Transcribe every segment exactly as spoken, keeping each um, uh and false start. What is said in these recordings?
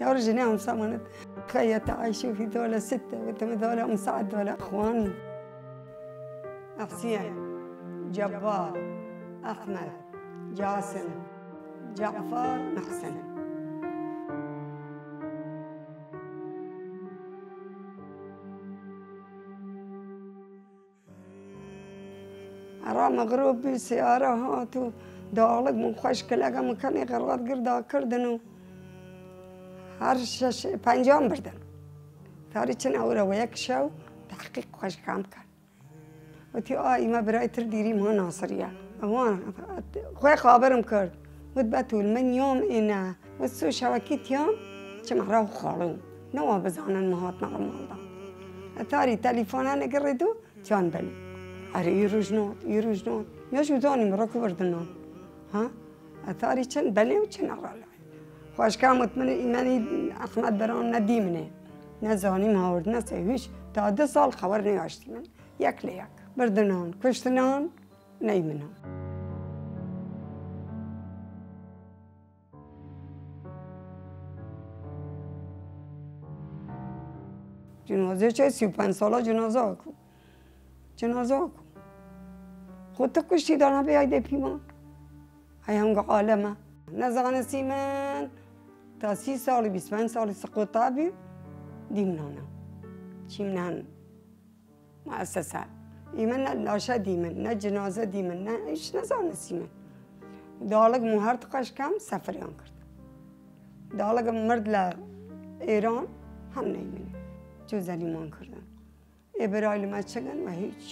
یار ژنه همسا منت خیت عیشو فی دولة ستة و تم دولة مساعد دولة اخوانی. حسین، جبار، احمد، جاسم، جعفر، محسن. ئەڕا مەغروب بی سیارە هات و داڵگ من خوەش کلەگە من کەنی غەڕات گردا کردن و هەر شەش پەنجام بردن. تاری چن ئەورە وە یەک شەو تەحقیق خوەشکام کەن. وتی ئا ئیمە برای تر دیری ما ناسریە. ئەوان خوەی خابرم کرد. وت بەتول من یۆم ئینە وت سو شەوەکی تیام چمە ڕاو خاڵوم. نەوا بزانن مە هاتمە ماڵدا. ئەتاری تەلیفۆنانە گڕید و تیان بەنی. ئەرێ ئی روژ نۆت، ئی روژ نۆت. یەش و زانی مڕە کو بردنان. ها؟ ئەتاری چن بەنێ و چن ئەڕالا. خوەشکام وت من ئیمەنی ئەحمەد بەران نەدیمنێ. نەزانیم هاورد نەسێ هیچ. تا دە ساڵ خەوەر نەیاشتیمن. یەک لە یەک. بردنان، کوشتنان، نەیمنان. جنازە چه سی و پەنج ساڵە جنازە کو. جنازە کو. خود تو کشتی دانە بیای دە پیمان. های هەنگە عالەمە. نەزانستی من تا سی ساڵی بیست پەنج ساڵی سقوطا بی دیمنانە. چیمنان مؤسسە. ئیمە نە لاشە دیمن، نە جنازە دیمن، نە هیچ نەزانستی من. داڵگ مو هەر تقەشکەم سەفریان کرد. داڵگم مرد لە ئێران هەم نەیمن. جوزەلیمان کردن. ئێ برای لە مەچگن و هیچ.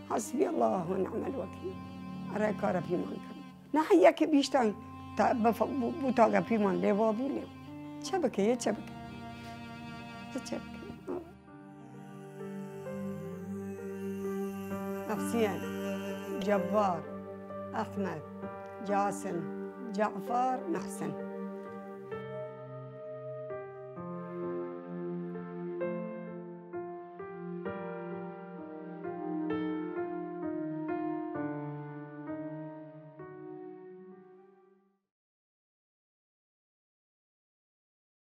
حسبی الله و نعم الوکیل. ئەرای کارە پیمان کرد. نە هەیە کە بیشتان تا بەف-، بو-، بوتاگە پیمان لێوا بی لێو. چە بکە، یە چە بکە؟ یە چە بکە؟ حسین، جبار، احمد، جاسم، جعفر، محسن.